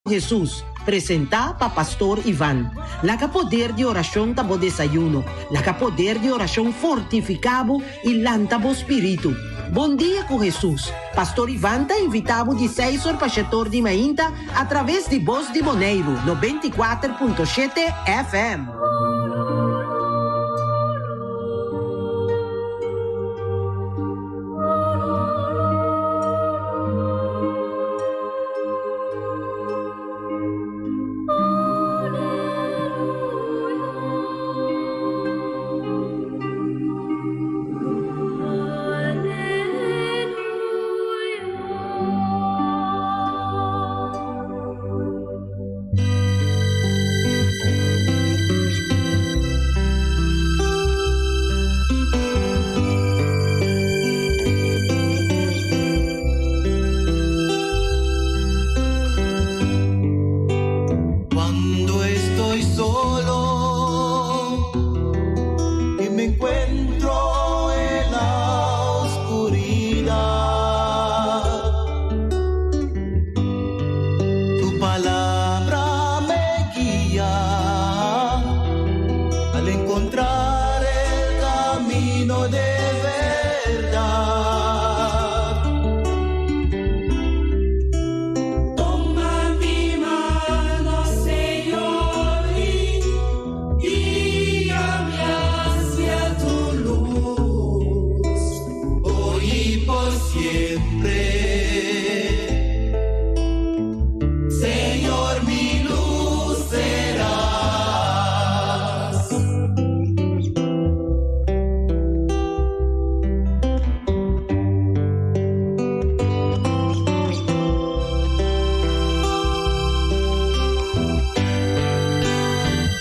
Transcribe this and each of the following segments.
Hesus, presentá pa Pastor Ivan. Laga poder di orashon ta bo desayuno. Laga poder di orashon fortifiká bo i lanta bo spiritu. Bon dia ku Hesus! Pastor Ivan ta invitá bo di seis or pa shetor di mainta atraves di Bos di Boneiru, 94.7 FM. Cuando estoy solo y me encuentro en la oscuridad, tu palabra me guía al encontrar el camino de verdad. Toma mi mano, Señor, y guíame hacia tu luz, hoy y por siempre. Señor, mi luz serás.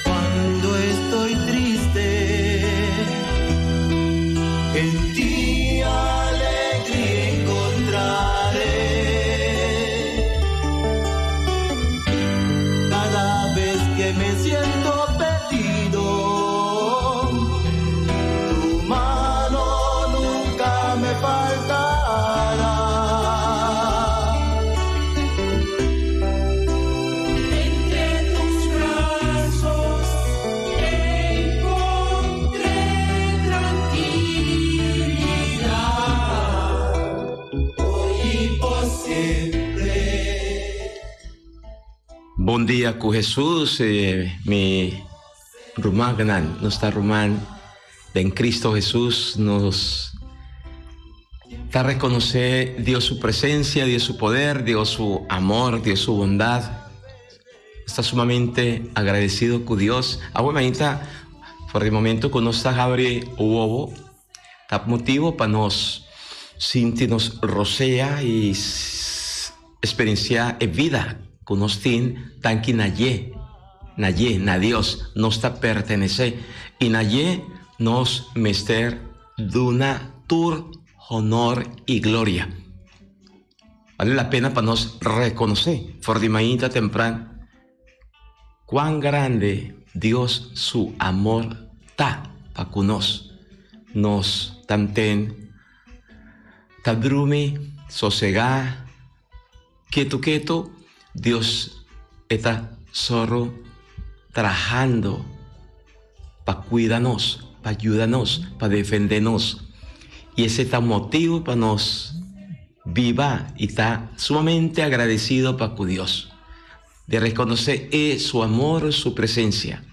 Cuando estoy triste, en ti alegría encontraré. Cada vez que me siento perdido, tu mano nunca me faltará. Entre tus brazos encontré tranquilidad, hoy y por siempre. Bon dia ku Hesus, mi rumannan, nos ta ruman den Cristo Hesus, nos ta rekonosé Dios su presencia, Dios su poder, Dios su amor, Dios su bondad. Nos ta sumamente agradecido ku Dios. Awe mainta, for di momento ku nos ta habri wowo, Ta motibo pa nos sinti nos rosea y experiencia e vida cu nos tin tanki na dje, na dje, na Dios nos ta pertenece y na dje nos mester duna tur honor y gloria. Bale la pena pa nos reconoce for di mainta tempran Cuán grande Dios su amor ta pa cu nos. Nos tanten ta drumi sosega ketu ketu, Dios e ta soro trahando pa cuida nos, pa yuda nos, pa defende nos. Y ese ta motibo pa nos biba y ta sumamente agradecido pa cu Dios. Di rekonosé e su amor, su presensia.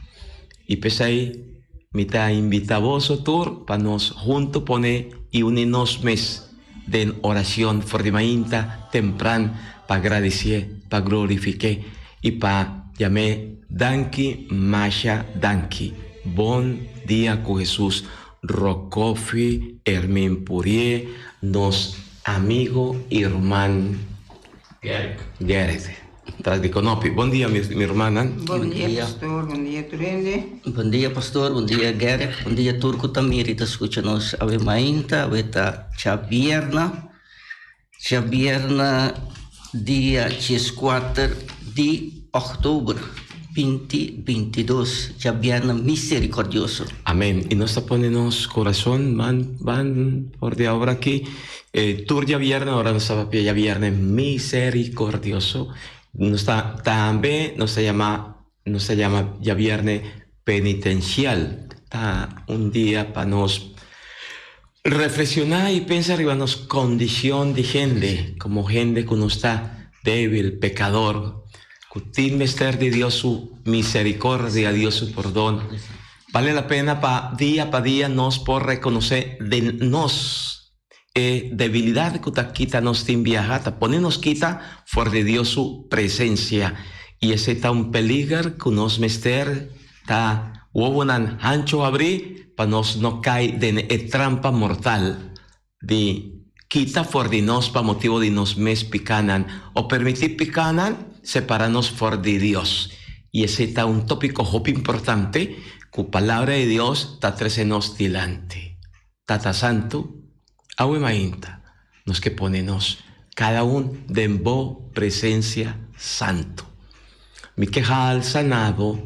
I p'esei mi ta invitá boso tur pa nos huntu pone i uni nos mes den oracion for di mainta tempran pa gradisié, pa glorifik'é i pa yam'é danki masha danki. Bon dia ku Hesus Rokofi Ermin Purie, nos amigo i ruman. Gerrit. Tras di konopi. Bon dia mi rumannan. Bon dia pastor, bon dia tur hende. Bon dia pastor, bon dia Gerrit, bon dia tur ku ta mira i ta skucha nos awe mainta, awe ta djabierna, djabierna dia dieskuater di òktober binti bintidos, djabierna miserikordioso. Amen, i nos ta pone nos kurason ban ban for di awor aki. E tur djabièrnè ora nos ta papia djabièrnè miserikordioso. Nos ta tambe nos ta yama nos ta yama djabierne penitencial. Ta un dia pa nos reflexioná i pensa riba nos kondishon di hende, komo hende ku nos ta débil, pekador, ku tin mester di Dios su miserikordia, Dios su pordon. Bale la pena pa dia pa dia nos por rekonosé den nos E debilidad cu ta kita nos tin biaha ta pone nos kita for di Dios su presencia, y esey ta un peliger cu nos mester ta wowonan hancho habri pa nos no cay den e trampa mortal di kita for di nos pa motibo di nos mes picanan o permiti picanan separa nos for di Dios. Y esey ta un topico hopi importante cu Palabra di Dios ta trece nos dilanti. Tata Santu, awe mainta nos ke pone nos kada un den Bo presensia santu. Mi ke halsa na Bo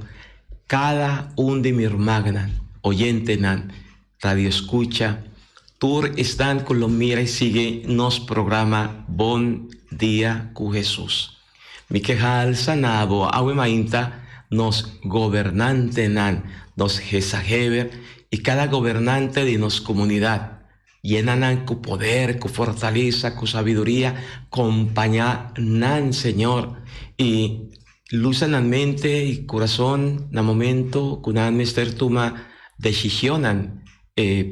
kada un di mi rumannan, oyentenan, radioeskucha, tur esnan ku lo mira i sigui nos programa Bon Dia ku Hesus. Mi ke halsa na Bo awe mainta nos gobernantenan, nos gezaghebber i kada gobernante di nos komunidat. Yena nan ku poder, ku fortalesa, ku sabiduria, kompañá nan, Señor, i lusa nan mente i kurason na momento ku nan mester tuma desishonnan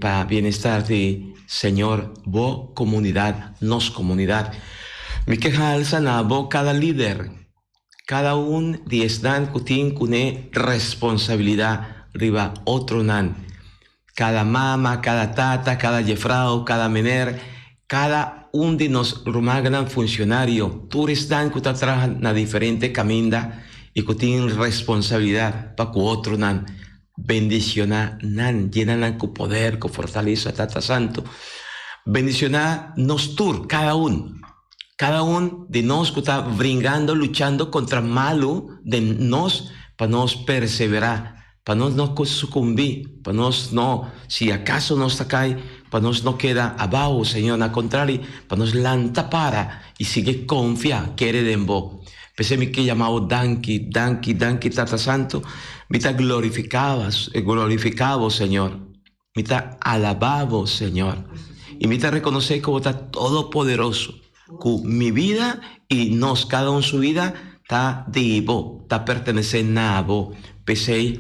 pa bienestar di Señor bo comunidad, nos comunidad. Mi ke halsa na bo cada lider, cada un di esnan cu tin cune responsabilidad riba otronan. Cada mama, cada tata, cada jefrao, cada meneer, cada un di nos rumannan funcionario, tur esnan cu ta traha na diferente caminda y cu tin responsabilidad pa cu otronan. Bendiciona nan, yena nan cu poder, cu fortaleza, Tata Santo. Bendiciona nos tur, cada un, cada un di nos cu ta bringando, luchando contra malo den nos, pa nos persevera, pa nos no sucumbi, pa nos no, si acaso nos ta cay, pa nos no keda abao, Señor, na contrario, pa nos lanta para y sigui confia, kere den Bo. P'esei mi ke yama bo danki, danki, danki Tata Santu. Mi ta glorifiká glorifiká bo, Señor. Mi ta alabá bo, Señor. I mi ta rekonosé ku bo ta todopoderoso, ku mi bida i nos kada un su bida ta di bo, ta pertenesé na bo. P'esei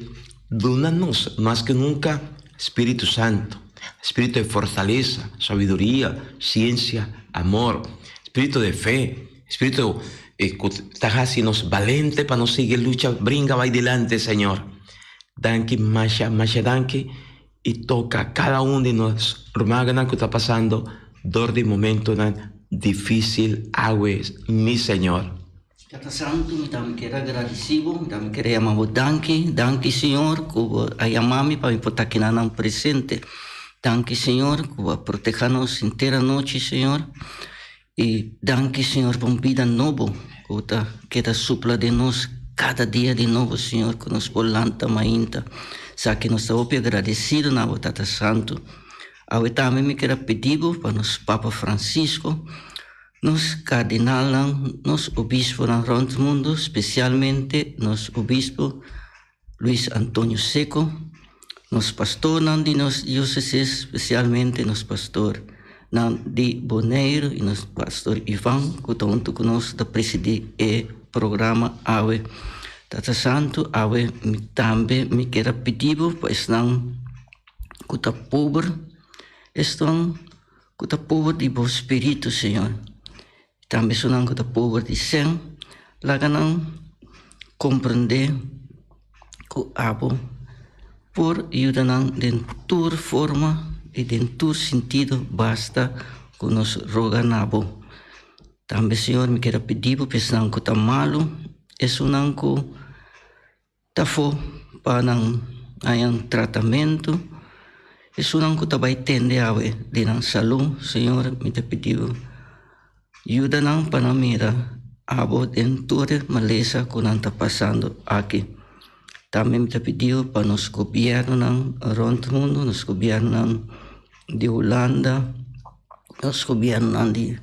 duna nos mas ku nunka Spiritu Santu, spiritu di fortalesa, sabiduria, siensia, amor, spiritu di fe. Spiritu ku ta hasi nos balente pa nos sigui lucha bringa bai dilante Señor. Danki masha masha danki i toka kada un di nos rumannan ku ta pasando dor di momentonan difisil awe mi Señor. Tata Santu mi tambe kier a gradisi bo, mi tambe kier a yama bo danki, danki Señor ku bo a yama mi pa mi por ta kinanan presente. Danki Señor ku bo a proteha nos henter anochi Señor. I danki Señor pa un bida nobo ku ta keda supla den nos kada dia di nobo Señor ku nos por lanta mainta. Sa ki nos ta hopi agradesido na bo Tata Santu. Awe tambe mi keda pidi bo pa nos Papa Francisco, nos kardinalnan, nos obisponan rònt mundu, spesialmente nos obispo Luis Antonio Seco, nos pastornan di nos diocesis, spesialmente nos pastor nan di Boneiru i nos pastor Ivan ku ta huntu ku nos ta presidí e programa awe. Tata Santu, awe mi tambe mi kier a pidi bo pa esnan ku ta pober, esnan ku ta pober di bo spiritu, Señor. Tambe esunnan ku ta pober di sen, laga nan komprendé ku abo por yuda nan den tur forma i den tur sintido, basta ku nos roga na bo. Tambe, Señor, mi kier a pidi bo pa esnan ku ta malu, esunnan ku Ta fo pa nan haña un tratamentu. Esunnan ku ta bai tende awe di nan salú, Señor, mi ta pidi bo, yuda nan pa nan mira abo den tur e malesa ku nan ta pasando aki. Tambe mi ta pidi bo pa nos gobièrnunan rònt mundu, nos gobièrnunan di Hulanda, nos gobièrnunan di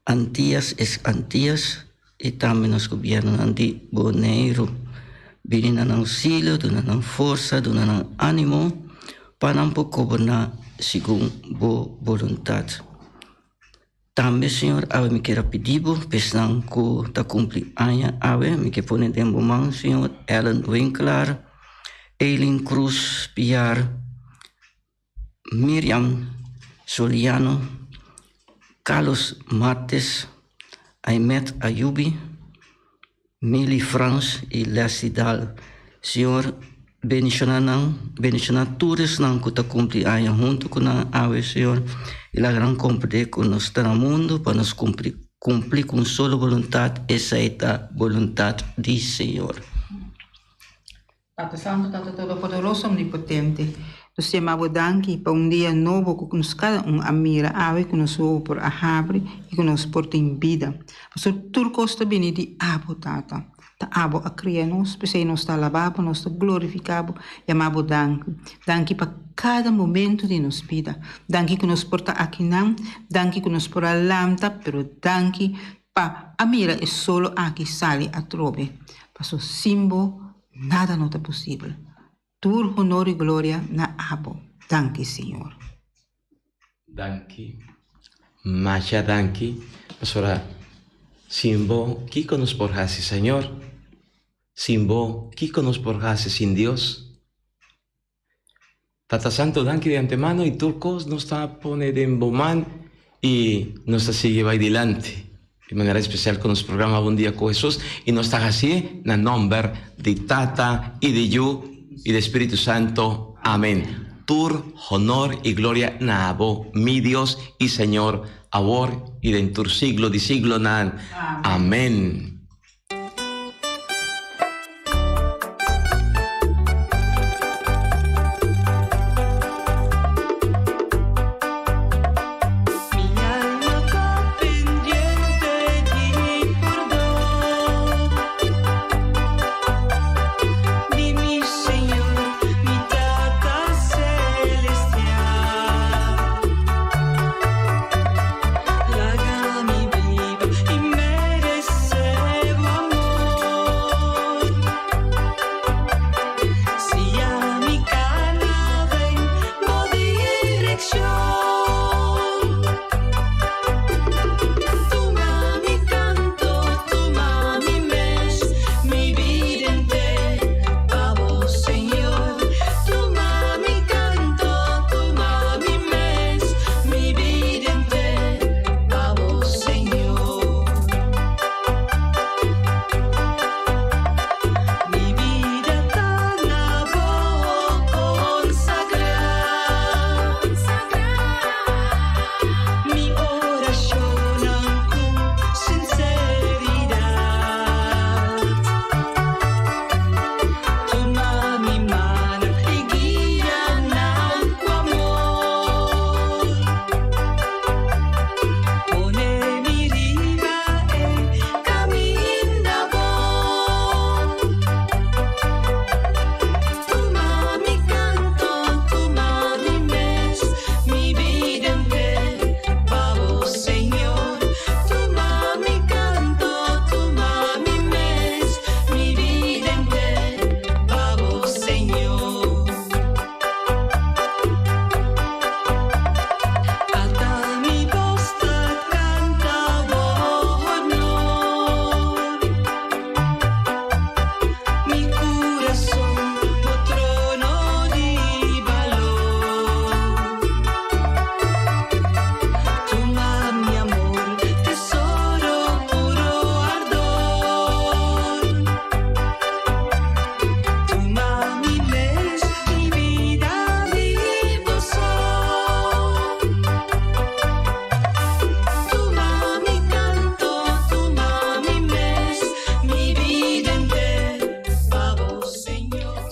Antias, ex Antias. i tambe nos gobièrnunan di Boneiru. Bini na nan ousilio, duna nan forsa, duna nan ánimo pa nan por goberná segun bo boluntat. Tambe, Señor, awe mi kier a pidi bo pa esnan ku ta kumpli aña awe, mi ke pone den bo man, Señor, Ellen Winklaar, Eileen Cruz Piar, Miriam Soliano, Carlos Martes, Aimet Ayubi, Milly Frans i Leslie Daal. Señor bendiciona nan, bendiciona tur esnan cu ta cumpli aña hunto cu nan awe, Señor, i laga nan comprende cu nos ta na mundo pa nos cumpli, cumpli cu un solo boluntad, esai ta boluntad di Señor. Tata Santu, Tata Todopoderoso, Omnipotente, nos yama Bo danki pa un dia nobo ku nos kada un a mira awe ku nos wowo por a habri i ku nos por tin bida. Pasobra tur kos ta bini di Abo, Tata. Ta Abo a kria nos, p'esei nos ta alabá Bo, nos ta glorifiká Bo, yama Bo danki. Danki pa kada momento di nos bida. Danki ku nos por ta akinan, danki ku nos por a lanta, pero danki pa a mira e solo aki sali atrobe. Pasobra sin Bo Nada no ta posibel. Tur honor y gloria na Abo. Danki Señor. Danki, masha danki, pasobra sin bo kiko nos por hasi Señor? Sin bo kiko nos por hasi sin Dios? Tata Santo danki di antemano y tur cos nos ta pone den bo man y nos ta sigui bay dilanti di manera especial cu nos programa Bon Dia cu Jesus y nos ta hacié na nomber di Tata y di Yu y di Spiritu Santo. Amen. Tur honor y gloria na abo mi Dios y Señor awor y den tur siglo di siglonan. Amen.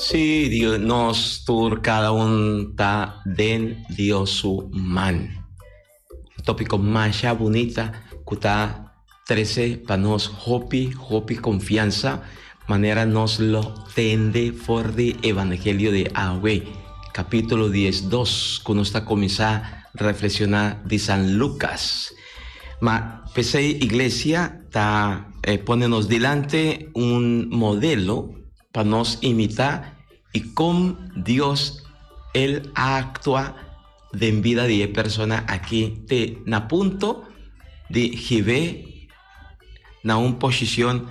Sí, Dios, nos tur cada un ta den Dios su man. Tópico masha bunita ku ta trese pa nos hopi, hopi confianza, manera nos lo tende for di Evangelio di awe, capítulo 12, ku nos ta kuminsá reflexioná di San Lucas. Ma p'esei iglesia ta pone nos dilanti un modelo pa nos imitá i kon Dios el a aktua den bida di e persona aki te na punto di hib'é na un posishon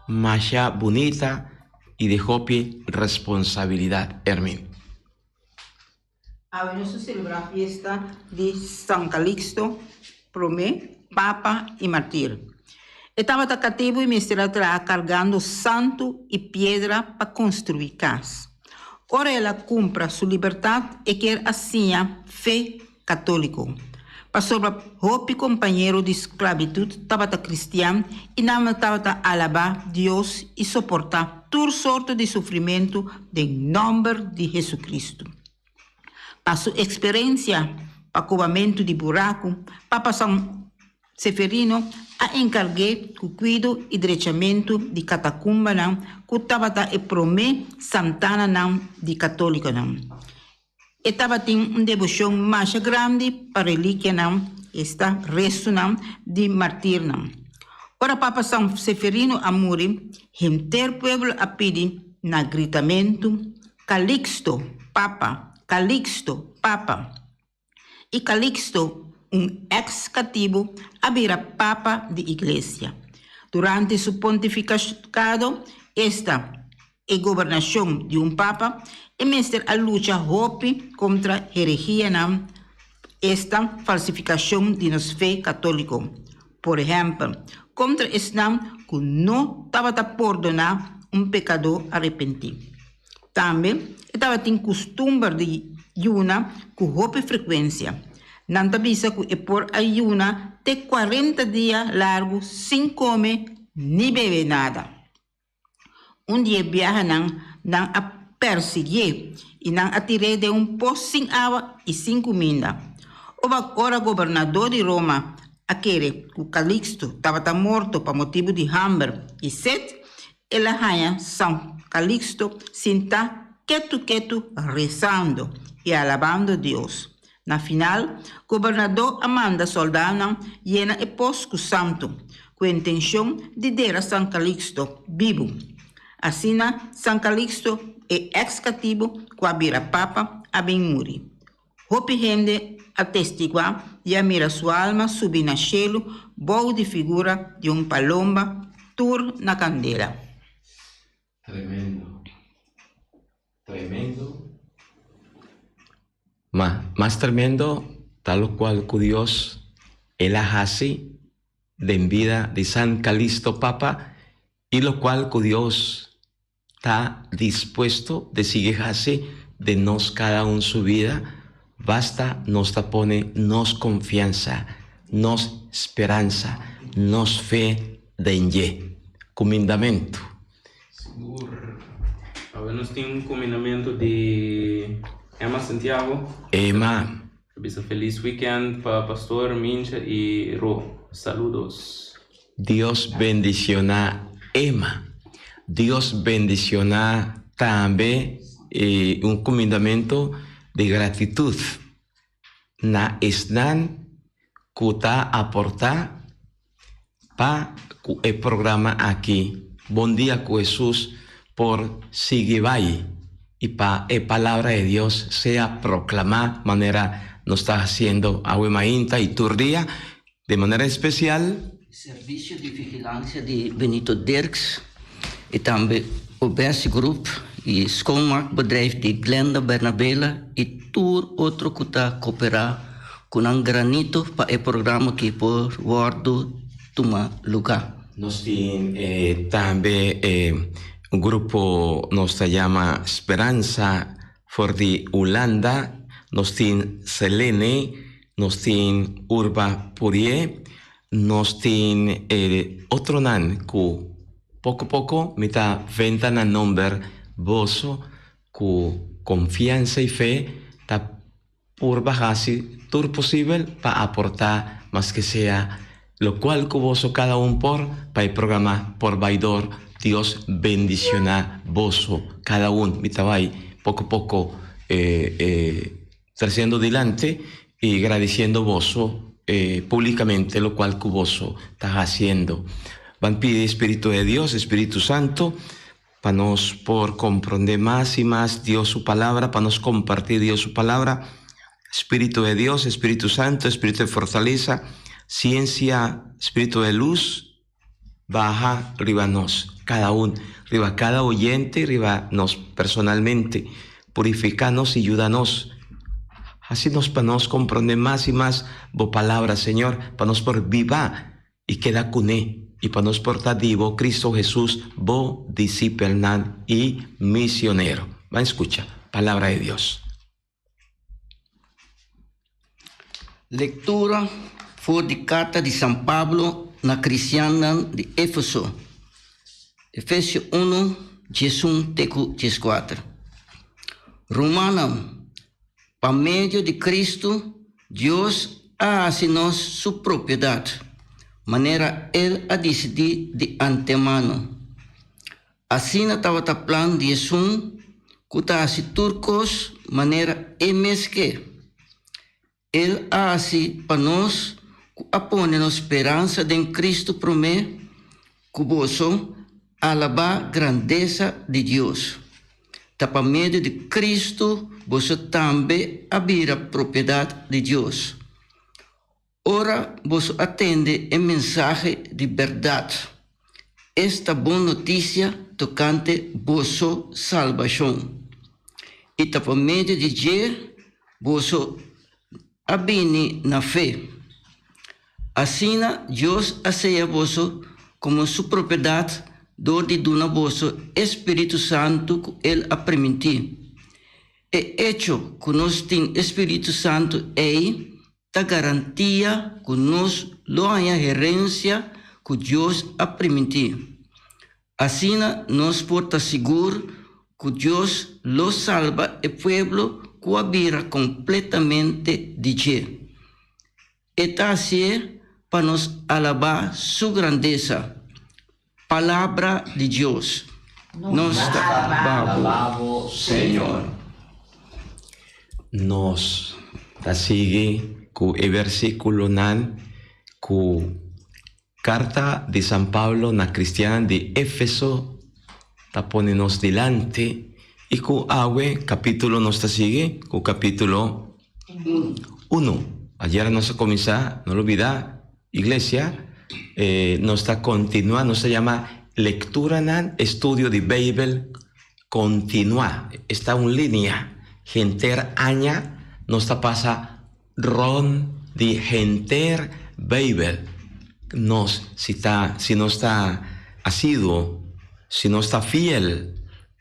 masha bunita i di hopi responsabilidat. Ermin. Awe nos ta selebrá fiesta di San Calixto promé, Papa i Martir. E tabata katibu i mester a traha kargando santu i piedra pa konstruí kas. Ora el a kumpra su libertat e kier a siña fe katóliko. Pasobra hopi kompañero di sklabitut tabata kristian i nan tabata alabá Dios i soportá tur sorto di sufrimentu den nòmber di Hesukristu. Pa su eksperensia pa kobamentu di buraku, Papa San Seferino a enkarg'é ku kuido i drechamentu di katakumbanan ku tabata e promé santananan di katólikonan. E tabatin un deboshon masha grandi pa relikianan, esta, restunan di martirnan. Ora Papa San Seferino a muri, henter pueblo a pidi na gritamentu, Calixto, Papa! Calixto, Papa! I Calixto, un eks katibu, a bira Papa di Iglesia. Durante su pontifikado, esta, e gobernashon di un papa, e mester a lucha hopi kontra herehianan, esta falsifikashon di nos fe katóliko. Por ehèmpel, kontra esnan ku no tabata pordoná un pekadó arepentí. Tambe e tabatin kustumber di yuna ku hopi frekuensia. Nan ta bisa ku e por a yuna te kuarenta dia largu sin kome ni bebe nada. Un di e biahanan nan a persiguié i nan a tir'é den un pos sin awa i sin kuminda. Oba ora gobernadó di Roma a kere ku Calixto tabata morto pa motibu di hamber i set, el a haña San Calixto sintá ketu ketu resando i alabando Dios. Na final, gobernadó a manda sòldánan yena e pos ku santu, ku e intenshon di dera San Calixto bibu. Asina, San Calixto, e èks katibu ku a bira papa, a bin muri. Hopi hende a testiguá i a mira su alma subi na shelu bou di figura di un palomba tur na kandela. Tremendo. Tremendo. Ma mas tremendo ta locual cu Dios el a haci den bida di San Calisto Papa y locual cu Dios ta dispuesto di sigui haci den nos cada un su bida, basta nos ta pone nos confianza, nos speranza, nos fe den dje. Cumindamento. Sigur. Awe nos tin un kumindamentu di Emma Santiago. Emma. Ta bisa felis weekend pa Pastor, Mincha i Ro. Saludos. Dios bendiciona Emma. Dios bendiciona tambe e un kumindamentu di gratitud na esnan ku ta aporta pa ku e programa aki Bon Dia ku Hesus por sigui bai i pa e Palabra di Dios sea proklamá manera nos ta hasiendo awe mainta i tur dia, de manera espesial. Servisio di Vigilansia di Benito Dirks i tambe Obesi Groep i Schoonmaakbedrijf di Glenda Bernabela i tur otro ku ta koperá ku nan granito pa e programa ki por wòrdu tuma lugá. Nos tin tambe un grupo nos ta yama Speransa for di Hulanda, nos tin Selene, nos tin Urba Purié, nos tin otronan ku poko poko mi ta venta nan nomber boso ku konfiansa i fe ta Purba hasi tur posibel pa aportá maske sea lokual ku boso kada un por pa e programa por bai dor. Dios bendicioná boso kada un. Mi ta bai poko poko tresiendo dilanti i gradisiendo boso. Públicamente locual cu boso ta haciendo. Ban pidi Espíritu de Dios, Espíritu Santo, pa nos por comprende mas y mas Dios su palabra, pa nos comparti Dios su palabra. Espíritu de Dios, Espíritu Santo, Espíritu de fortaleza, ciencia, Espíritu de luz, baha riba nos, cada un, riba cada oyente, riba nos personalmente. Purifica nos y yuda nos. Haci nos pa nos comprende mas y mas bo palabra, Señor, pa nos por biba y keda cune y pa nos por ta di bo Cristo Jesús, bo discipelnan y misionero. Ban scucha palabra de Dios. Lektura for di Karta di San Pablo na kristiannan di Éfeso, Efesio unu, diesun te ku dieskuater. Rumannan, pa medio di Kristu, Dios a hasi nos su propiedat, manera El a disidí di antemano. Asina tabata plan di esun ku ta hasi tur kos manera e mes ke. El a hasi pa nos ku a pone nos speransa den Kristu promé ku boso alabá grandesa di Dios. Ta pa medio di Kristu boso tambe a bira propiedat di Dios. Ora boso a tende e mensahe di bèrdat, esta bon notisia tokante boso salbashon, i ta pa medio di dje boso a bini na fe. Asina Dios a seya boso komo su propiedat dor di duna boso e spiritu santu ku el a primintí. E echo ku nos tin e spiritu santu ei ta garantia ku nos lo haña herensia ku Dios a primintí. Asina nos por ta sigur ku Dios lo salba e pueblo ku a bira kompletamente di dje. E ta hasié pa nos alabá su grandesa. Palabra di Dios. Nos ta alabá bo, Señor. Nos ta sigui ku e versíkulonan ku Karta di San Pablo na kristiannan di Éfeso ta pone nos dilanti i ku awe kapítulo nos ta sigui ku kapítulo unu. Ayera nos a kuminsá, no lubidá, Iglesia, nos ta kontinuá, nos ta yama lekturanan, estudio di Beibel kontinuá. Esta un linia. Henter aña nos ta pasa rònt di henter Beibel. Nos, si ta, si nos ta asiduo, si nos ta fiel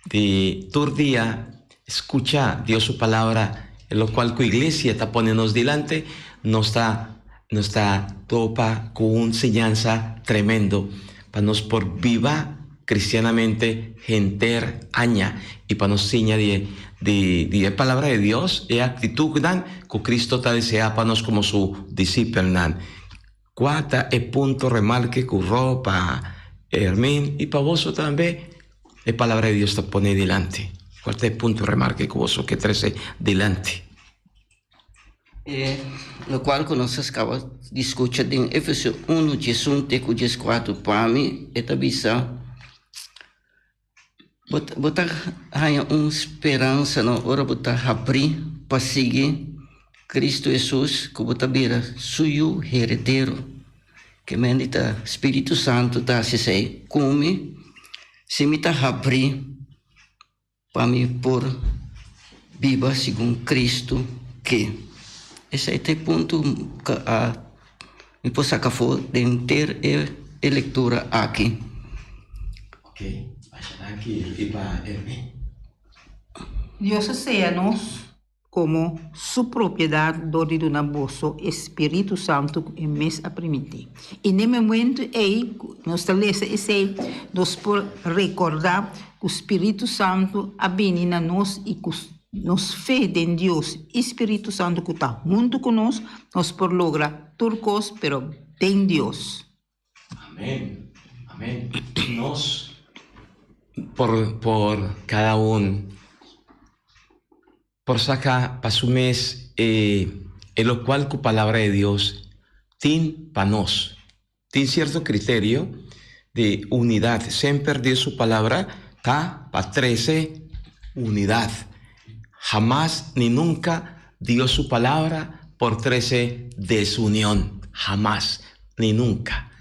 di tur dia skucha Dios su palabra, e lokual ku iglesia ta pone nos dilanti, nos ta nos ta topa ku un siñansa tremendo pa nos por biba kristianamente henter aña i pa nos siña di di di e palabra di Dios, e aktitutnan ku Kristo ta deseá pa nos komo su disipelnan. Kua ta e punto remarke ku Ro pa Hermin i pa boso tambe e Palabra di Dios ta pone dilanti? Kua ta e punto remarke ku boso ke trese dilanti? E lokual ku nos a kaba di skucha den Efesio unu, diesun te ku dieskuater, pa mi e ta bisa, Bo ta haña un speransa no ora bo ta habrí pa sigui Cristo Hesus ku bo ta bira su yu heredero. Ke men di ta Spiritu Santu ta hasi esei ku mi si mi ta habrí pa mi por biba segun Cristo ke. Esei ta e punto ku a mi por saka afó den henter e lektura aki. Ok, masha danki i pa Erwin. Dios a sea nos komo Su propiedat dor di duna boso e Spiritu Santu ku E mes a primintí. I n'e momentu ei ku nos ta lesa esei, nos por rekordá ku Spiritu Santu a bini na nos i ku nos fe den Dios i Spiritu Santu ku ta huntu ku nos, nos por logra tur kos, pero den Dios. Amén. Amén. Nos por por cada un por saca pa su mes e e locual cu palabra de Dios. tin pa nos. Tin cierto criterio di unidad. Semper Dios su palabra ta pa trece unidad. Hamas ni nunca Dios su palabra por trece desunion. Hamas ni nunca.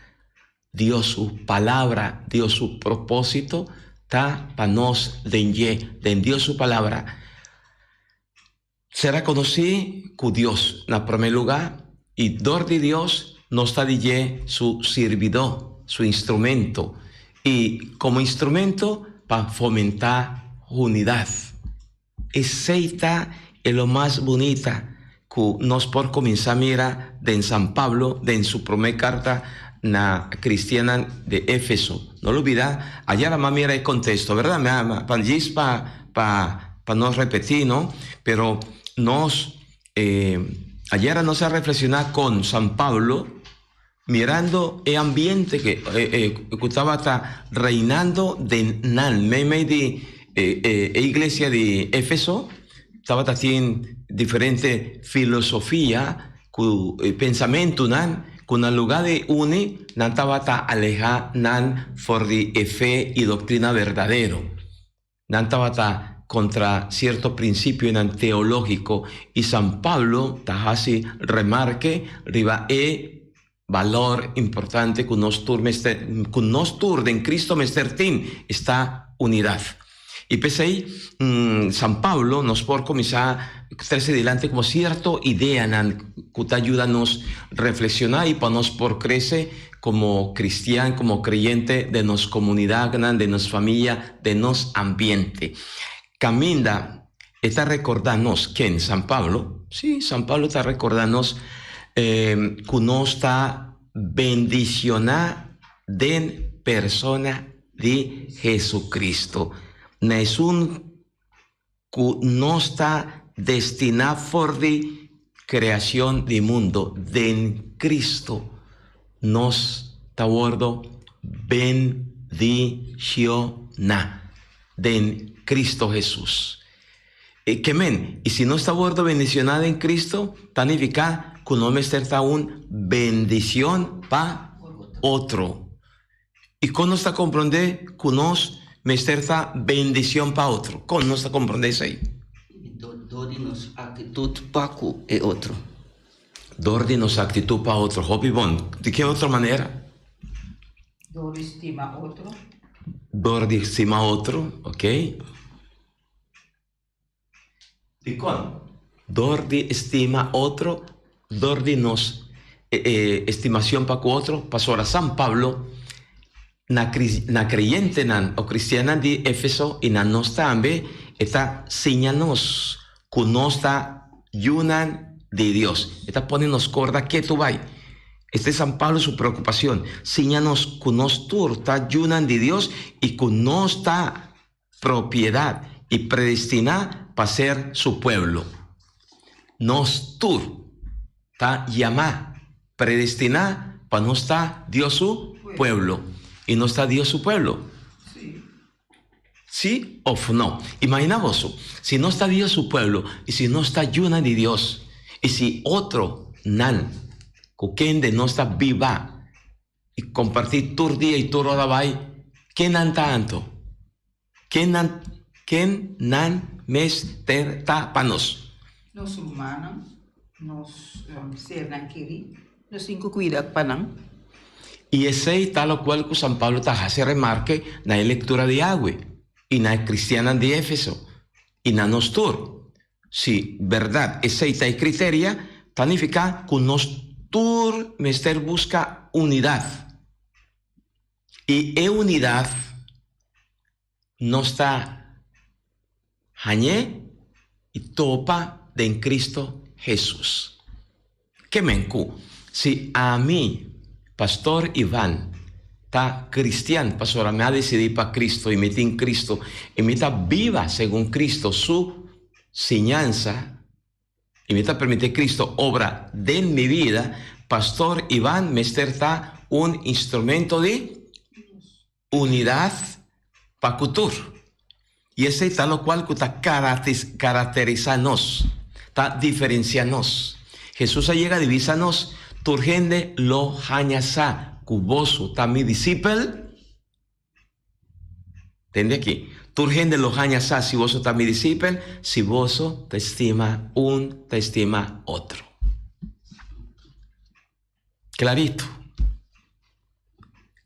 Dios su palabra, Dios su propósito ta pa nos den dje, den Dios su palabra. Sera konosí ku Dios na promé lugá, i dor di Dios nos ta di dje su sirbidó, su instrumento, i komo instrumento pa fomentá unidat. Esei ta e lo mas bunita ku nos por kuminsá mira den San Pablo den su promé karta na kristiannan di Éfeso. No lubidá, ayera mi a mira e kontesto, bèrdat? Mi a pa djis pa pa pa no repetí, no? Pero nos eh, ayera nos a reflexioná con San Pablo mirando e ambiente que eh, eh, ku tabata reinando den nan, meimei di eh, eh, e iglesia di Éfeso, tabata tin diferente filosofia ku eh, pensamentunan ku na lugá di uni nan tabata alehá nan for di e fe i doktrina berdadero. Nan tabata kontra sierto prinsipionan teológiko i San Pablo ta hasi remarke riba e balor importante ku nos tur mester ku nos tur den Cristo mester tin, esta unidat. I p'esei San Pablo nos por kuminsá trese dilanti komo sierto ideanan ku ta yuda nos reflekshoná i pa nos por krese komo kristian, komo kreyente den nos komunidatnan, den nos famia, den nos ambiente. Kaminda e ta rekordá nos ken? San Pablo? Sí, San Pablo ta rekordá nos ku nos ta bendishoná den persona di Jesucristo. Na esun ku nos ta destiná for di kreashon di mundo, den Cristo nos ta wordo bendishoná den Cristo Jesus. E ke men, i si nos ta wordo bendishoná den Cristo, ta nifiká ku nos mester ta un bendishon pa otro. I kon nos ta komprondé ku nos mester ta bendishon pa otro? Kon nos ta komprondé esei? Dor di nos aktitut pa ku e otro. Dor di nos aktitut pa otro. Hopi bon. Di ke otro manera? Dor di stima otro. Dor di stima otro, ok. Dikon? Dor di stima otro, dor di nos estimacion pa cu otro, pasobra San Pablo na na creyentenan o cristiannan di Efeso y na nos tambe e ta siña nos cu nos ta yunan di Dios. E ta pone nos corda ketu bay. Este San Pablo su preocupacion, siña nos cu nos tur ta yunan di Dios y cu nos ta Propiedad y predestiná pa ser su pueblo. Nos tur ta yamá, predestiná pa nos ta Dios su pueblo. Y nos ta Dios su pueblo? Sí of no? Imagina boso, si nos ta Dios su pueblo y si nos ta yuna di Dios y si otro nan cu kende nos ta biba i kompartí tur dia i tur ora bai, ken nan ta anto? Ken nan, ken nan mester ta pa nos? Nos rumannan, nos sernan kerí, nos tin ku kuida pa nan. I esei ta lokual ku San Pablo ta hasi remarke na e lektura di awe i na e kristiannan di Éfeso i na nos tur. Si berdad esey ta e criteria, ta nifica cu nos tur mester busca unidad. Y e unidad nos ta hañ'é y topa den Cristo Jesus. Ke men ku si ami, Pastor Ivan, ta kristian pasobra mi a desidí pa Kristu i mi tin Kristu i mi ta biba segun Kristu su siñansa i mi ta permití Kristu obra den mi vida, Pastor Ivan mester ta un instrumento di Unidad pa cu tur. Y esey ta locual cu ta caracterisa nos, ta diferencia nos. Jesus a yega di bisa nos, Tur hende lo haña sa ku boso ta mi disipel. Tende aki, Tur hende lo haña sa si boso ta mi disipel, si boso ta stima un ta stima otro. Clarito.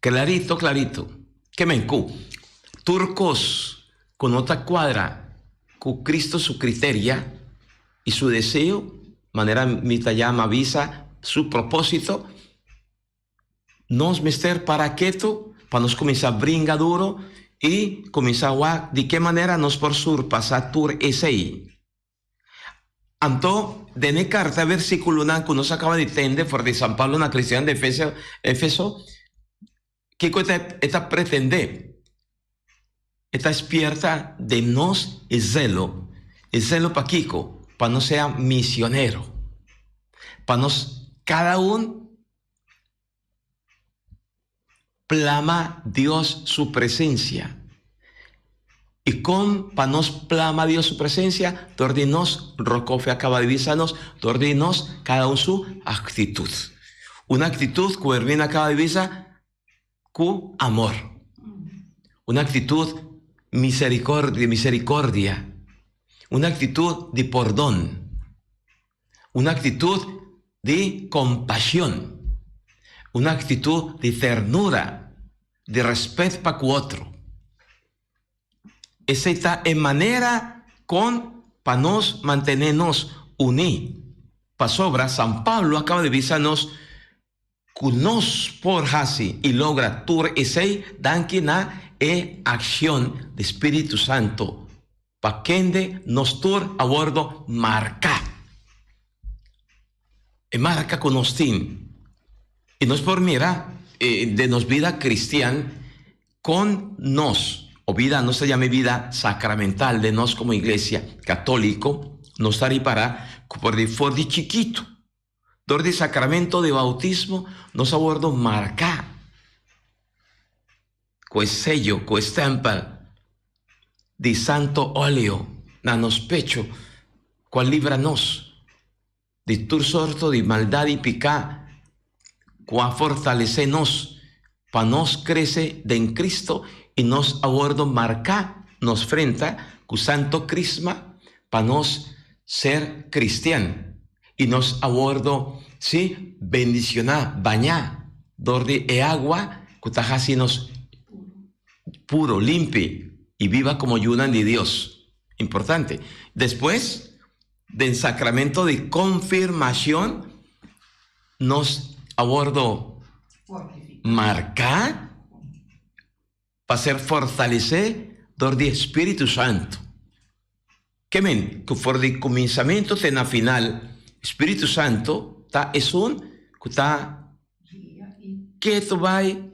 Clarito, clarito. Ke men ku tur kos ku no ta kuadra ku Cristo su criteria i su deseo, manera mi ta yama bisa su propósito, nos mester para ketu pa nos kuminsá bringa duro i kuminsá wak di ke manera nos por surpasá tur esei. Anto, den e karta versíkulonan ku nos a kaba di tende for di San Pablo na kristian di Efesio, Efeso, kiko e ta e ta pretendé? E ta spierta den nos e zelo. E zelo pa kiko? Pa nos sea misionero. Pa nos kada un Plama Dios su presencia. Y con pa nos plama Dios su presencia? Dor di nos, Rokofe a caba di bisa nos, dor di nos cada un su actitud. Un actitud cu Erwin a caba di bisa cu amor. Un actitud misericordia, misericordia. Un actitud di pordon. Un actitud di compasion, un actitud di ternura, di respet pa cu otro. Esey ta e manera con pa nos mantene nos uni. Pasobra San Pablo a caba di bisa nos cu nos por haci y logra tur esey danki na e accion di Spiritu Santo. Pa kende nos tur a wordo marca. E marca cu nos tin. Y nos por mira den nos bida cristian con nos, o bida, nos ta yama e bida sacramental den nos como iglesia catolico, nos ta ripara cu por di for di chikito, dor di sacramento di bautismo, nos a wordo marca cu e seyo, cu e stempel di santo oleo na nos pecho cu a libra nos di tur sorto di maldad y pica cu a fortalece nos pa nos crece den Cristo y nos a wordo marca nos frenta cu santo crisma pa nos ser cristian y nos a wordo, sí, bendiciona, baña dor di e agua cu ta haci nos puro, limpi y biba como yunan di Dios. Importante. Despues, den sacramento di confirmacion, nos a wordo marca pa ser fortalece dor di Spiritu Santo. Ke men ku for di kuminsamentu te na final, Spiritu Santo ta esun ku ta ketu bai.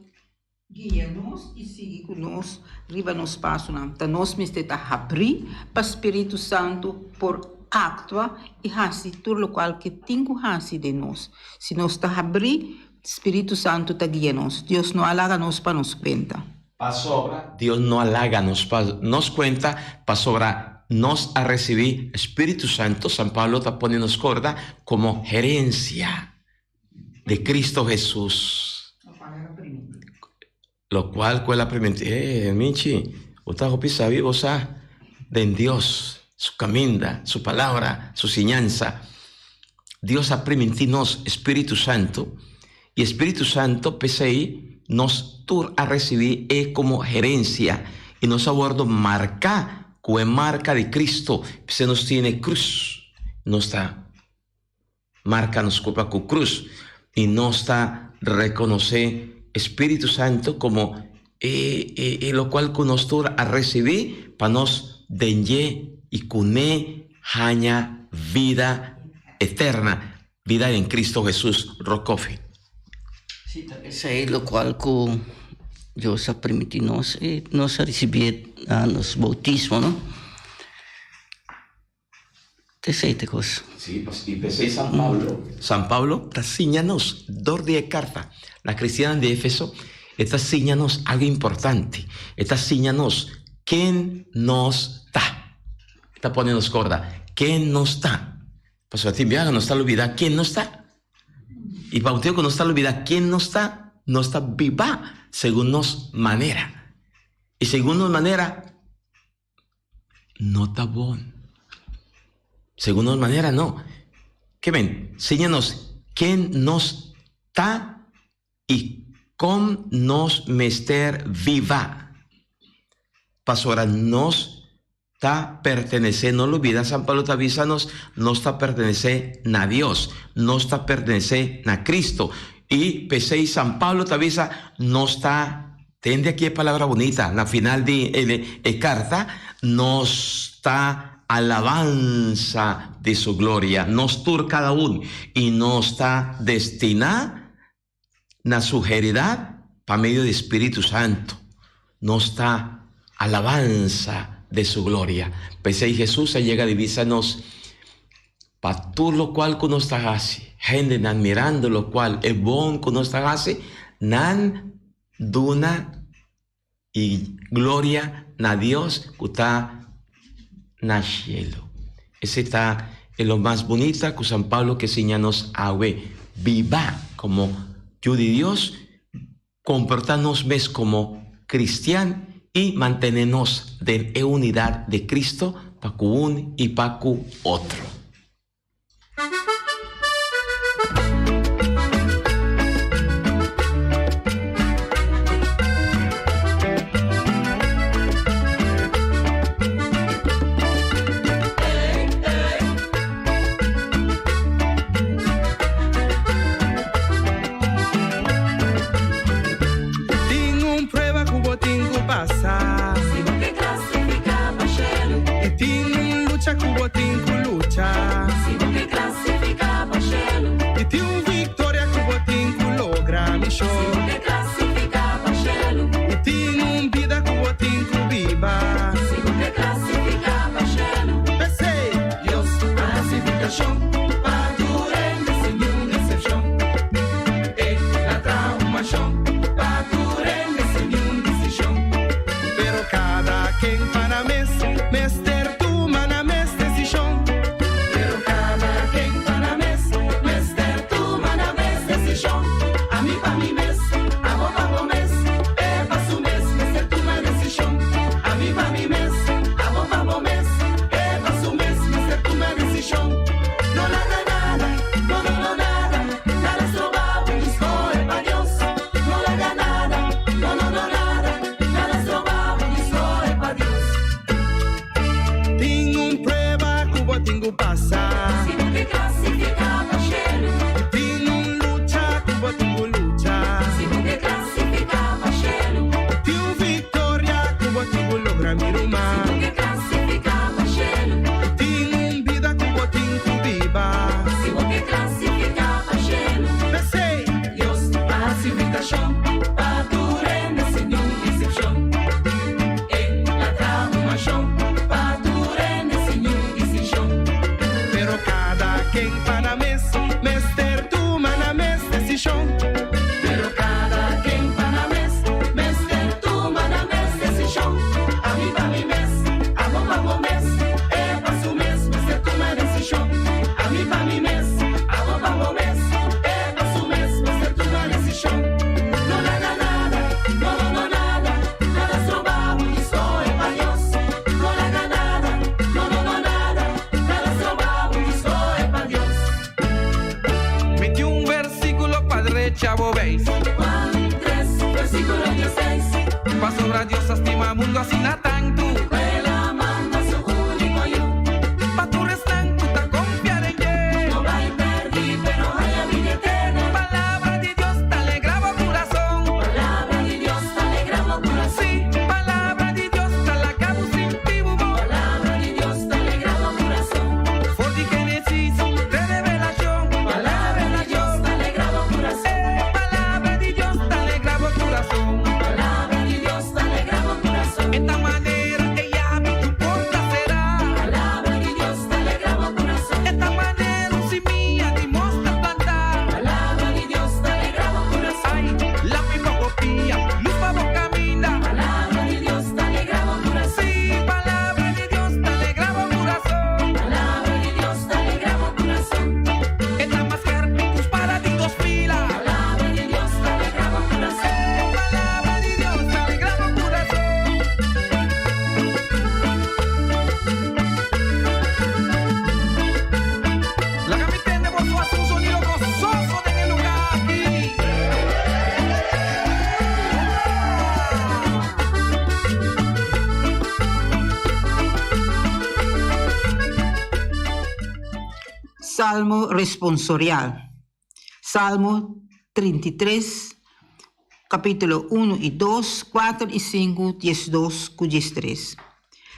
Guia nos i sigui ku nos riba nos pasonan. Ta nos mester ta habrí pa Spiritu Santo por aktua i hasi tur lokual ke tin ku hasi den nos. Si nos ta habrí, Spiritu Santo ta guia nos. Dios no a laga nos pa nos kuenta. Pasobra Dios no a laga nos pa nos kuenta, pasobra nos a risibí Spiritu Santo, San Pablo ta pone nos korda, komo herensia di Cristo Hesus. Lokual ku el a primintí. Eh, Michi, bo ta hopi sabí, bo sa den Dios, su kaminda, su palabra, su siñansa. Dios a primintí nos Spiritu Santu, i e Spiritu Santu p'esei nos tur a risibí e komo herensia, i nos a wòrdu marká ku e marka di Kristu, p'esei nos tin e krus, nos ta marka nos kurpa ku krus, i nos ta rekonosé e Spiritu Santu komo e e lokual ku nos tur a risibí pa nos den dje i kuné haña vida eterna, vida den Cristo Hesus. Rokofi. Sí, ta esei lokual ku Dios a permití nos i nos a risibí na nos boutismo, no? Ta esei ta e kos. Sí, i p'esei San Pablo, San Pablo ta siña nos dor di e karta na kristiannan di Efeso, e ta siña nos algu importante, e ta siña nos ken nos ta. E ta pone nos korda ken nos ta. Pasobra tin biaha nos ta lubida ken nos ta. I pa motibu ku nos ta lubidá ken nos ta, nos ta biba segun nos manera. I segun nos manera no ta bon. Segun nos manera no. Ke men, siña nos ken nos ta i kon nos mester biba. Pasobra nos ta pertenesé, no lubida, San Pablo ta bisa nos, nos ta pertenesé na Dios, nos ta pertenesé na Cristo. I p'esei San Pablo ta bisa, nos ta, tende aki e palabra bunita, na final di e karta, nos ta alabansa di su gloria, nos tur kada un, i nos ta destiná na su heredad pa medio di Spiritu Santo. Nos ta alabansa de su gloria. P'esei Hesus a yega di bisa nos, Pa tur lokual ku nos ta hasi, hendenan mirando lokual e bon ku nos ta hasi, nan duna i gloria na Dios ku ta na shelu. Esei ta e lo mas bunita ku San Pablo ke siña nos awe, biba komo yu di Dios, komportá nos mes komo kristian i mantené nos den e unidat di Kristo pa ku un i pa ku otro. Tin un prueba ku bo tin ku pasa. Si bo ke klasifiká pa shelu. I tin un lucha ku bo tin ku lucha. Si bo ke klasifiká pa shelu. I tin un viktoria ku bo tin ku logra, mi Si bo ke klasifiká pa shelu. I tin un bida ku bo tin ku biba. Si bo ke klasifiká pa shelu. P'esei Dios a hasi invitashon pa tur hende sin niun eksepshon. E la traha un manshon pa tur hende sin niun distinshon. Pero kada ken pa nan mes mester tuma nan mes desishon. Pero kada ken pa nan mes mester tuma nan mes desishon. Ami pa mi mes, abo pa bo mes, e pa su mes mester tuma desishon. Ami pa mi mes, abo pa bo mes, e pa su mes mester tuma desishon. No laga nada, no no no nada, nada stroba bo di skohe pa Dios. No laga nada, no no no nada, nada stroba bo di skohe pa Dios. Tin un prueba ku bo tin ku pasa. Si bo ke klasifiká pa shelu. Tin un lucha ku bo tin ku lucha. Si bo ke klasifiká pa shelu. Tin un viktoria ku bo tin ku logra, mi ruman. Si bo ke klasifiká pa shelu. Tin un bida ku bo tin ku biba. Si bo ke klasifiká pa shelu. P'esei Dios a hasi invitashon pa tur hende sin niun eksepshon. E la traha un manshon pa tur hende sin niun distinshon. Pero kada ken pa nan mes mester tuma nan mes desishon. Pero kada ken pa nan mes mester tuma nan mes desishon. Ami pa mi mes, abo pa bo mes, e pa su mes mester tuma desishon. Ami pa mi mes, abo pa bo mes, e pa su mes mester tuma desishon. No laga nada, no no no nada, nada stroba bo di skohe pa Dios. No laga nada, no no no nada, nada stroba bo di skohe pa Dios. Mi tin un versíkulo pa drecha bo beis. Juan 3, versíkulo 16. Pasobra Dios a stima mundu asina tantu. Ku el a manda su úniko Yu. Pa tur esnan ku ta konfia den dje. No bai pèrdí, pero haña bida eterno. Palabra di Dios ta alegrá bo kurason. Palabra di Dios ta alegrá bo kurason. Sí, palabra di Dios ta laga bo sinti bo bon. Palabra di Dios ta alegrá bo kurason. For di Génesis te Revelashon. Palabra di Dios ta alegrá bo kurason. Palabra di Dios ta alegrá bo kurason. Palabra di Dios ta alegrá bo kurason. E ta. Salmo responsorial. Salmo 33, kapítulo 1 i 2, 4 i 5, 12 ku 13.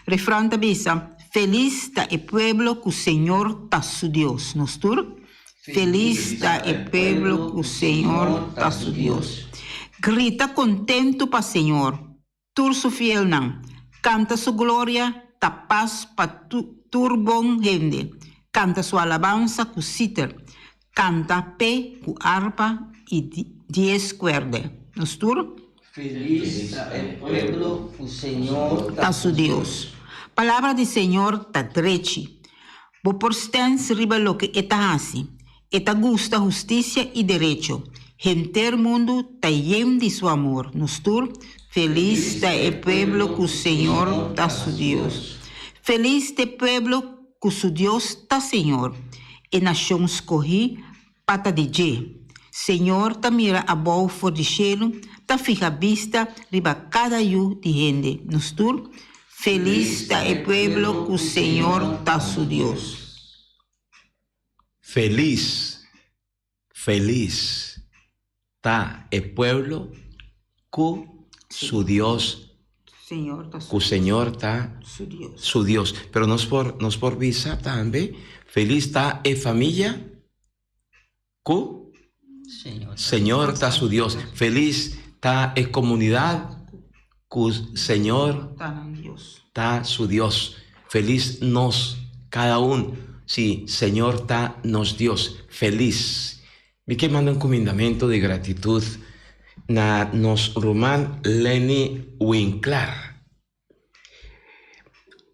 Refran ta bisa, Felis ta e pueblo ku Señor ta su Dios. Nos tur? Felis ta e pueblo ku Señor ta su Dios. Grita kontentu pa Señor, tur su fielnan. Kanta su gloria, ta pas pa tur bon hende. Kanta su alabansa ku siter. Kanta p'e ku arpa i dies kuèrdè. Nos tur? Felis ta e pueblo ku Señor ta su Dios. Palabra di Señor ta drechi. Bo por stèns riba loke e ta hasi. E ta gusta hustisia i derecho. Henter mundu ta yen di su amor. Nos tur, Felis ta e pueblo ku Señor ta su Dios. Felis ta e pueblo ku su Dios ta Señor, e nashon skohí pa ta di dje. Señor ta mira abou for di shelu, ta fiha bista riba kada yu di hende. Nos tur, Felis ta e pueblo ku Señor ta su Dios. Felis, felis ta e pueblo ku su Dios, ku Señor ta su Dios. Pero nos por, nos por bisa tambe, felis ta e familia ku Señor ta su Dios. Felis ta e komunidat ku Señor ta su Dios. Felis nos kada un si Señor ta nos Dios. Felis. Mi ke manda un kumindamentu di gratitut na nos ruman Lenny Winklaar.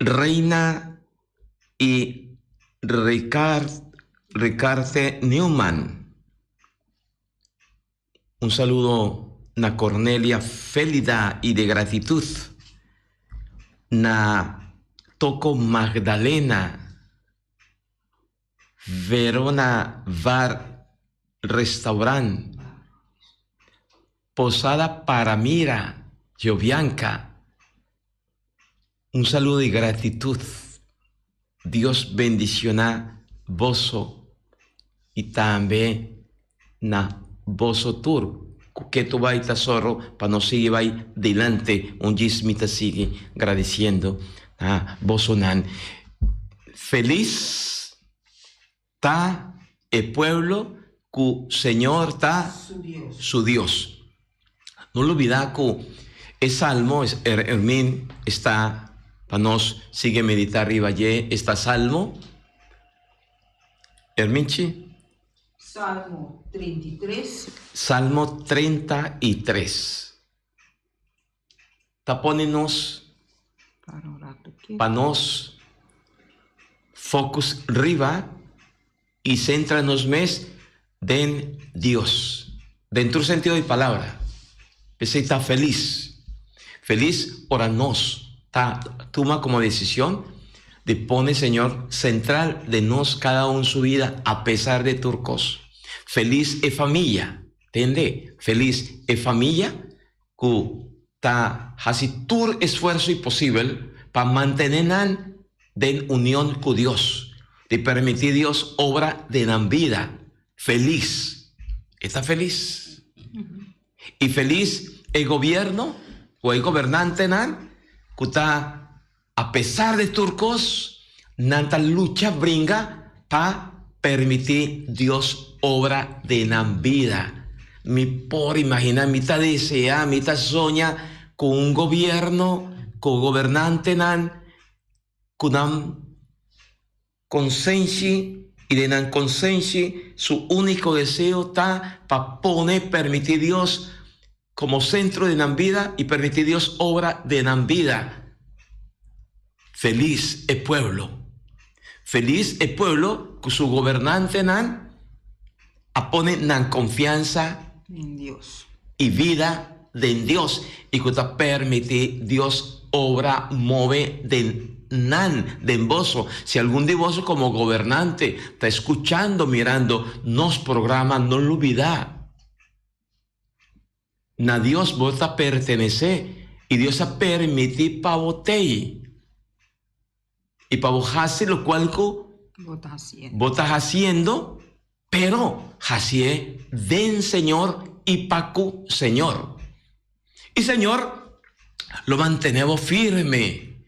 Reina i Ricard Ricarte Newman. Un saludo na Cornelia Felida i de gratitut na Toko Magdalena Verona Bar Restaurant Posada Paramira Jovianca. Un saludo di gratitud. Dios bendiciona boso y tambe na boso tur cu keto bay ta zorro pa nos sigui bay dilante. Un djis mi ta sigui gradiciendo na bosonan. Feliz ta e pueblo cu Señor ta su Dios. No lubida cu e salmo, Hermin, esta pa nos sigui medita riba dje, esta salmo, Herminchi? Salmo 33. Salmo 33. Ta pone nos pa nos focus riba y centra nos mes den Dios, den tur sentido di palabra. P'esey ta feliz. Feliz ora nos ta tuma como decision di pone Señor central den nos cada un su vida a pesar de tur cos. Feliz e familia, tende, feliz e familia ku ta hasi tur esfuerso i posibel pa mantené nan den union ku Dios, di permití Dios obra den nan bida. Felis. E ta felis. I felis e gobierno ku e gobernantenan ku ta, apesar di tur kos, nan ta lucha bringa pa permití Dios obra den nan bida. Mi por imaginá, mi ta deseá, mi ta soña ku un gobierno, ku gobernantenan ku nan konsenshi i den nan konsenshi su úniko deseo ta pa pone permití Dios komo sentro di nan bida i permití Dios obra den nan bida. Felis e pueblo. Felis e pueblo ku su gobernantenan a pone nan konfiansa i bida den Dios i ku ta permití Dios obra move den nan, den boso. Si algun di boso komo gobernante ta skuchando, mirando nos programa, no lubidá. Na Dios bo ta pertenesé i Dios a permití pa bo tei i pa bo hasi lokual ku. Bo ta hasiendo, pero hasié den Señor i pa ku Señor. I Señor lo mantené bo firme,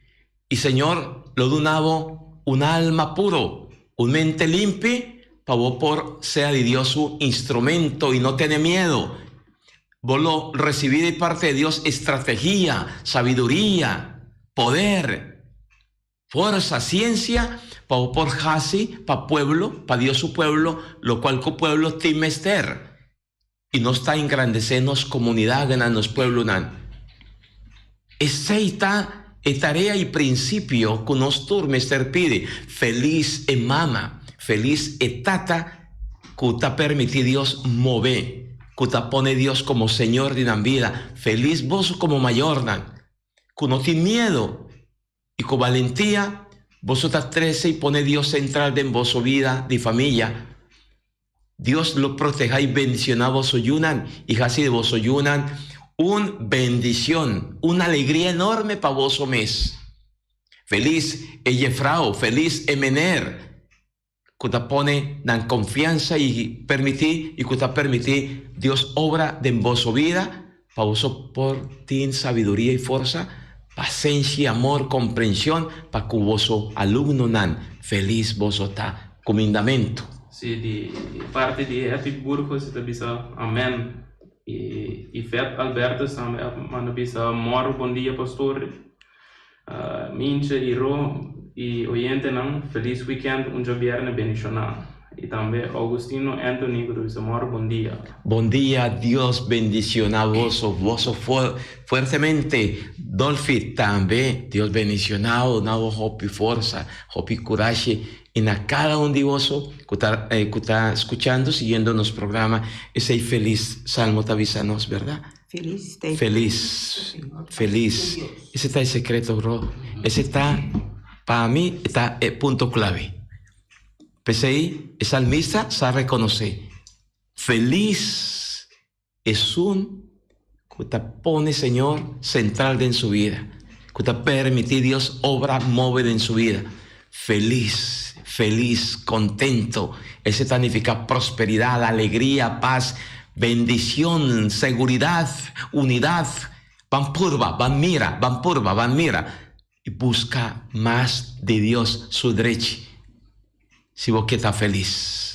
i Señor lo duna bo un alma puro, un mente limpi, pa bo por sea di Dios su instrumento i no tene miedo. Bo lo risibí di parti di Dios estrategia, sabiduria, poder. Forsa, siensia, pa bo por hasi pa pueblo, pa Dios su pueblo, lokual ku pueblo tin mester. I nos ta engrandesé nos komunidatnan, nos pueblonan. Esei ta e tarea i prinsipio ku nos tur mester pidi. Felis e mama, felis e tata ku ta permití Dios move, ku ta pone Dios komo Señor di nan bida. Felis boso komo mayornan, ku no tin miedu I ku balentia, boso ta trese i pone Dios sentral den boso bida di famia. Dios lo protehá i bendisioná boso yunan i hasi di boso yunan un bendishon, un alegria enorme pa boso mes. Felis e jefrou, felis e mener ku ta pone nan konfiansa i permití i ku ta permití Dios obra den boso bida pa boso por tin sabiduria i forsa, pasenshi, amor, komprenshon pa ku boso alumnonan. Felis boso ta. Kumindamentu. Si di parti di Happy Burgos ta bisa amen i Yvette Albertus tambe a manda bisa mòru bon dia pastor. Minche y Ro y oyentenan feliz weekend un djabierne bendiciona y tambe Augustino Anthony cu ta bisa mor bon dia. Bon dia Dios bendiciona boso boso fuertemente Dolfi tambe Dios bendiciona bo duna bo hopi forsa hopi curashi y na cada un di boso cu ta cu ta scuchando siguiendo nos programa esey feliz salmo ta bisa nos berda. Felis. Felis. Felis. Ese ta e secreto, bro. Ese ta, pa mi, ta e punto clave. P'esei, e salmista sa reconoce, Felis esun cu ta pone Señor central den su bida, cu ta permiti Dios obra move den su bida. Felis, felis, contento, ese ta nifica prosperidad, alegria, paz, bendicion, seguridad, unidad. Ban purba, ban mira, ban purba, ban mira y busca mas di Dios su drechi si bo ke ta felis.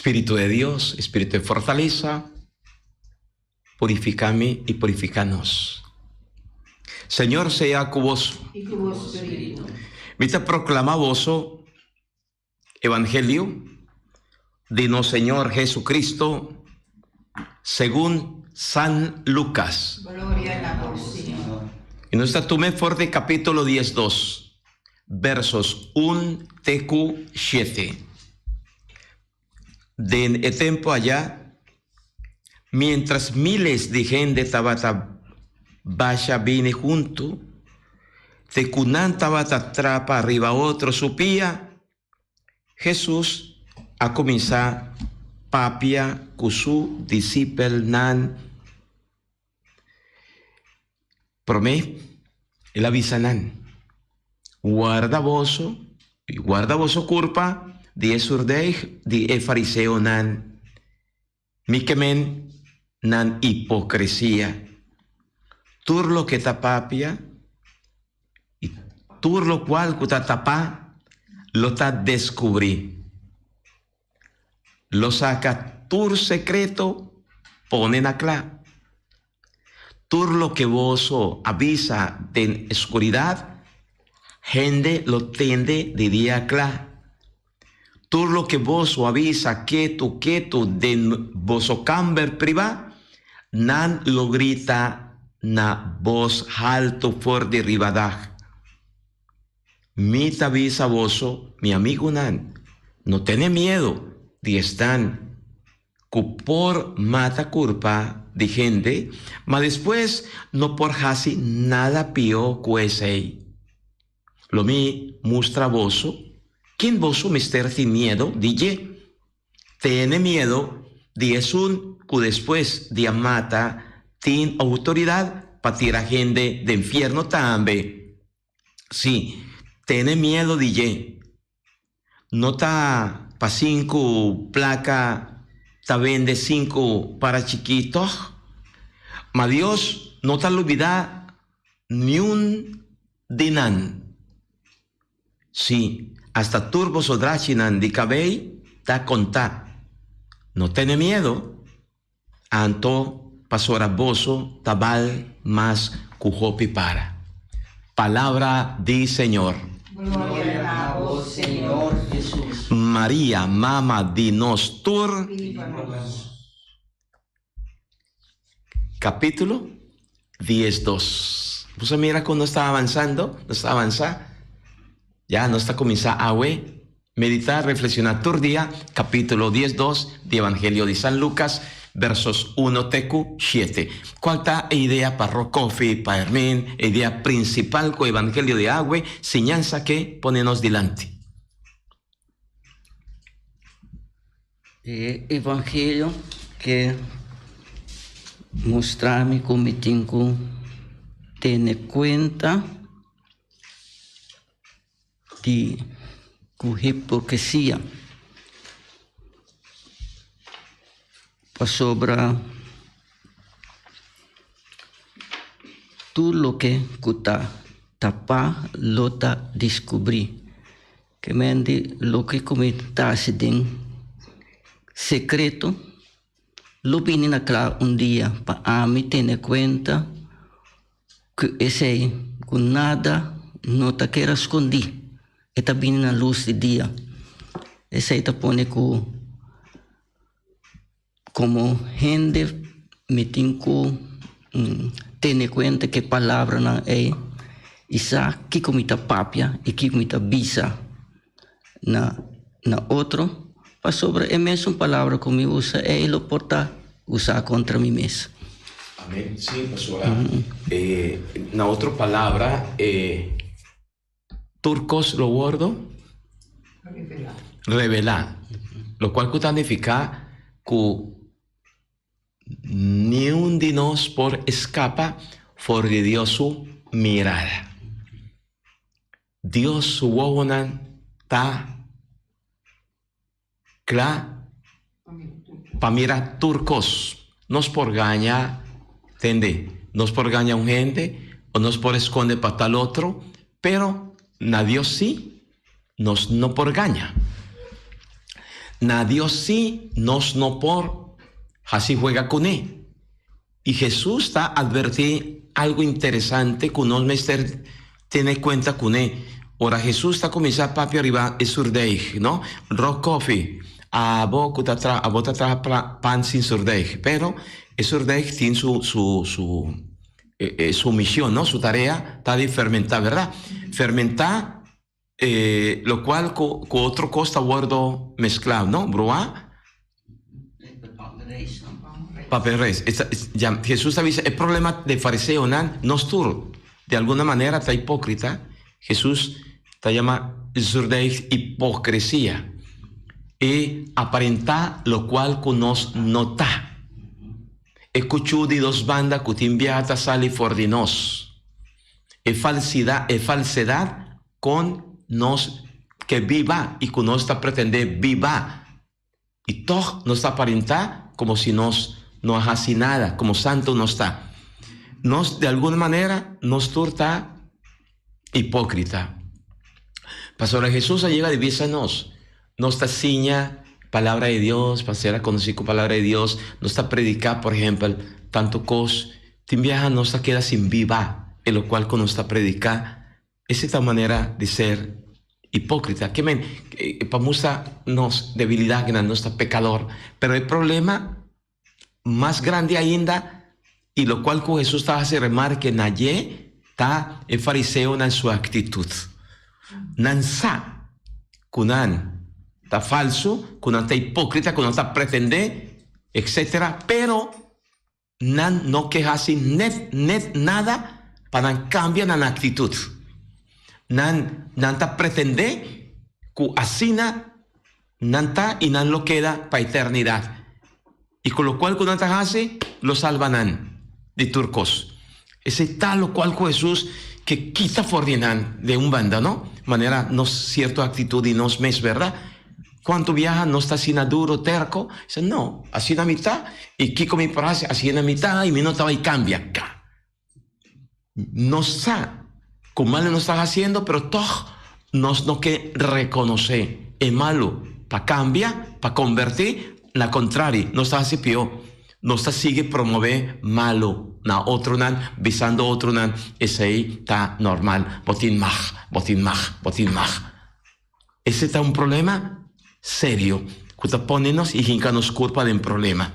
Spiritu de Dios, Spiritu de fortalesa, purifica mi y purifica nos. Señor sea cu boso. Y cu bo spiritu. Mi ta proclama boso Evangelio di nos Señor Jesucristo segun San Lucas. Gloria na bo, Señor. Y nos ta tume for di capítulo 12, versos 1 te cu 7. Den e tempu ayá, miéntras míles di hende tabata basha bini huntu, te ku nan tabata trapa riba otro su pia, Hesus a kuminsá papia ku su disipelnan. Promé, el a bisa nan, Warda boso. I warda boso kurpa di e surdeig di e fariseonan, mi ke men nan hipokresia. Tur loke ta papia i tur lokual ku ta tapá lo ta deskubrí. Lo saka tur sekreto pone na kla. Tur loke boso a bisa den skuridat, hende lo tende di dia kla. Tur loke boso a bisa ketu ketu den boso kamber privá, nan lo grita na bos haltu for di riba dak. Mi ta bisa boso, mi amigunan, no tene miedu di esnan ku por mata kurpa di hende, ma despues no por hasi nada pió ku esei. Lo mi mustra boso ken boso mester tin miedu di dje. Tene miedu di esun ku despues di a mata tin outoridat pa tira hende den fierno tambe. Sí, tene miedu di dje. No ta pa sinku plaka ta bende sinku para chikí, tòg? Ma Dios no ta lubidá niun di nan. Sí, asta tur boso drachinan di kabei ta kontá. No tene miedu, Anto pasora boso ta bal mas ku hopi para. Palabra di Señor. Gloria na bo, Señor Jesus. Maria, Mama di nos tur. Pidi pa nos. Capítulo 12. Boso a mira con nos ta avanzando? Nos ta avanza. Ya nos ta cuminsa awe. Medita, reflexiona tur dia, capítulo 12 di Evangelio di San Lucas, versos uno te cu shete. Cual ta e idea pa Rokofi, pa Hermin, e idea principal cu Evangelio di awe, siñansa ke pone nos dilanti? E Evangelio ke mustra mi cu mi tin cu tene cuenta di ku hipokresia, pasobra tur loke ku ta tapá lo ta diskubrí. Ke men di loke ku mi ta hasi den sekreto lo bini na kla un dia pa ami tene kuenta. Ku esei ku nada no ta keda skondí, e ta bini na lus di dia. Esei ta pone ku komo hende mi tin ku tene kuenta ku e palabranan ei i sa kiko mi ta papia i kiko mi ta bisa na na otro, pasobra e mesun palabra ku mi usa ei lo por ta usá kontra mi mes. Amén. Sí, pastora. Eh, na otro palabra, eh, tur kos lo wordo revelá. Lo cual ku ta nifiká ku Niun di nos por escapa for di Dios su mirada. Dios su wowonan ta cla pa mira tur cos. Nos por gaña, tende, nos por gaña un hende o nos por esconde pa tal otro, pero na Dios sí nos no por gaña. Na Dios sí nos no por hasi juega kuné. I Hesus ta advertí algu interesante ku nos mester tene kuenta kuné. Ora Hesus ta kuminsá papia riba e surdeig, no? Rock Coffee, abo ku ta traha, abo ta traha pan sin surdeig, pero e surdeig tin su su su su mishon, no? Su tarea ta di fermentá, berdad? Fermentá locual cu cu otro cos ta wordo mezclado, no? Bruá? Papel reis. Ya, Jesús ta bisa e problema de fariseonan, nos tur de alguna manera ta hipócrita. Jesús ta llama zurdeig hipocresía. E aparenta locual cu nos no ta. E cuchú di dos banda cu tin biaha ta sali for di nos. E falsidad, e falsedad con nos ke biba i ku nos ta pretendé biba. I tòg nos ta aparentá komo si nos no a hasi nada, komo santu nos ta. Nos, di algun manera, nos tur ta hipókrita. Pasobra Hesus a yega di bisa nos, nos ta siña Palabra di Dios pa ser konosí ku Palabra di Dios, nos ta prediká, por ehèmpel, tantu kos, tin biaha nos ta keda sin biba e lokual ku nos ta prediká. Esei ta un manera di ser hipókrita. Ke men, pa mustra nos debilidat kinan nos ta pekador. Pero e problema mas grandi ainda, i lokual ku Hesus ta hasi remarke na dje, ta e fariseonan su aktitut. Nan sa ku nan ta falsu, ku nan ta hipókrita, ku nan ta pretendé, etsetera, pero Nan no ke hasi net net nada pa nan kambia nan aktitut. Nan nan ta pretendé ku asina nan ta i nan lo keda pa eternidat. I ku lokual ku nan ta hasi lo salba nan di tur kos. Esei ta lokual ku Hesus ke kita for di nan den un banda, no? Manera nos sierto aktitut di nos mes, bèrdat? Cuanto biaha nos ta asina duro, terco? Bisa, no, asina mi ta, y kico mi por haci? Asina mi ta y mi no ta bay cambia. Ca. Nos sa cu malo nos ta haciendo, pero toch nos no ke reconoce e malo pa cambia, pa converti, na contrari, nos ta haci pio. Nos ta sigui promove malo na otronan, bisando otronan esey ta normal, bo tin mag, bo tin mag, bo tin mag. Ese ta un problema serio ku ta pone nos i hinka nos kurpa den problema.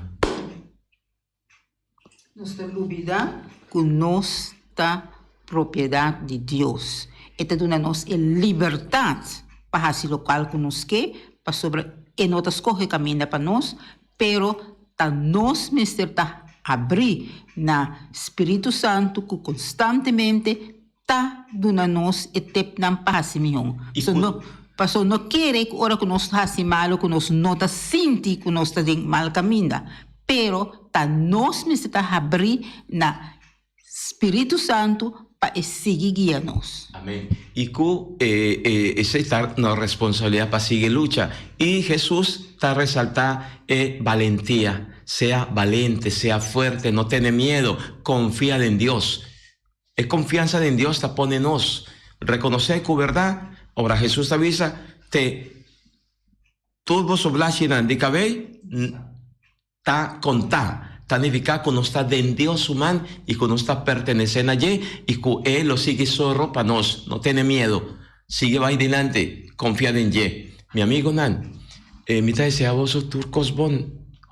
Nos ta lubida ku nos ta propiedat di Dios. E ta duna nos e libertat pa hasi lokual ku nos ke, pasobra e no ta skohe kaminda pa nos, pero ta nos mester ta abrí na Spiritu Santu ku konstantemente ta duna nos e tepnan pa hasi mihó. So no, paso no kere ku ora ku nos hasi malu ku nos no ta sinti ku nos ta den mal kaminda, pero ta nos mester ta habrí na Spiritu Santu pa e sigui guia nos. Amen. I ku e e esei ta nos responsabilidat pa sigui lucha. I Hesus ta resaltá e balentia, Sea balente, sea fuerte, no tene miedo, konfia den Dios. E konfiansa den Dios ta pone nos rekonosé ku bèrdat ora Hesus ta bisa, Te tur boso blashinan di kabei ta kontá, ta nifiká ku nos ta den Dios su man i ku nos ta pertenesé na dje i ku e lo sigui soro pa nos. No tene miedu, sigui bai dilanti, konfia den dje. Mi amigonan, mi ta deseá boso tur kos bon,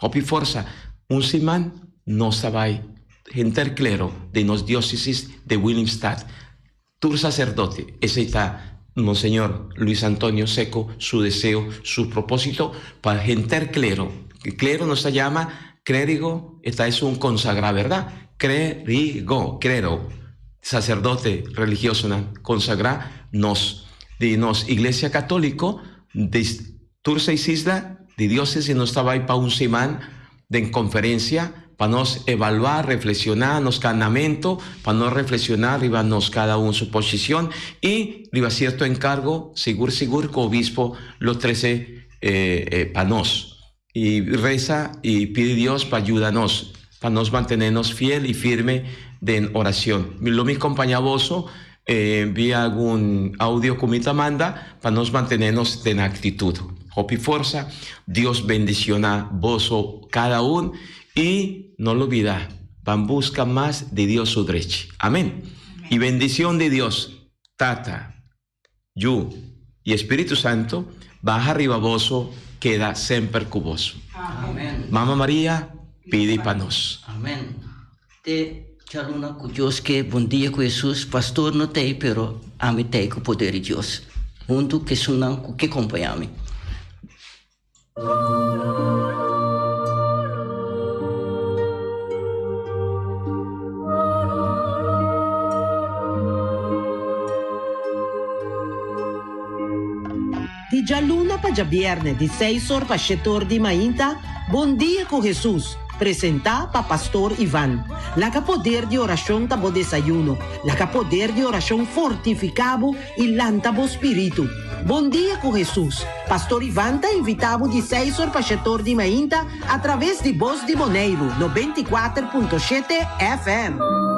hopi forsa. Un siman nos ta bai. Henter klero di nos diócesis de Willemstad, tur sacerdote, esey ta Monseñor Luis Antonio Secco su deseo, su propósito pa henter klero. Klero nos ta yama clérigo, e ta esun consagrá, verdad? Clérigo, clero, sacerdote religiosonan consagrá nos di nos Iglesia Católico di tur seis isla di diócesis nos ta bay pa un siman Den conferencia, pa nos evalua, reflexiona nos canamento, pa nos reflexiona riba nos cada un su posicion y riba cierto encargo, sigur sigur cu obispo lo trece pa nos. Y reza y pidi Dios pa yuda nos, pa nos mantene nos fiel y firme den oracion. Lo mi compaña boso via algun audio cu mi ta manda pa nos mantene nos den actitud. Hopi forsa, Dios bendiciona boso cada un y no lubida ban busca mas di Dios su drechi. Amen. Y bendicion di Dios Tata, Yu y Espiritu Santo baha riba boso keda semper cu boso. Amen. Mama Maria pidi pa nos. Amen. Te djaluna cu Dios ke bon dia cu Jesus pastor no tey pero ami tey cu poder di Dios hunto cu esunnan cu ke compaña mi. Di djaluna pa djabierne di seis or pa shete or di mainta, Bon Dia cu Jesus! Presentá pa Pastor Ivan. Laga poder di orashon ta bo desayuno. Laga poder di orashon fortifiká bo i lanta bo spiritu. Bon dia ku Hesus! Pastor Ivan ta invitá bo di seis or pa shetor di mainta atraves di Bos di Boneiru 94.7 FM.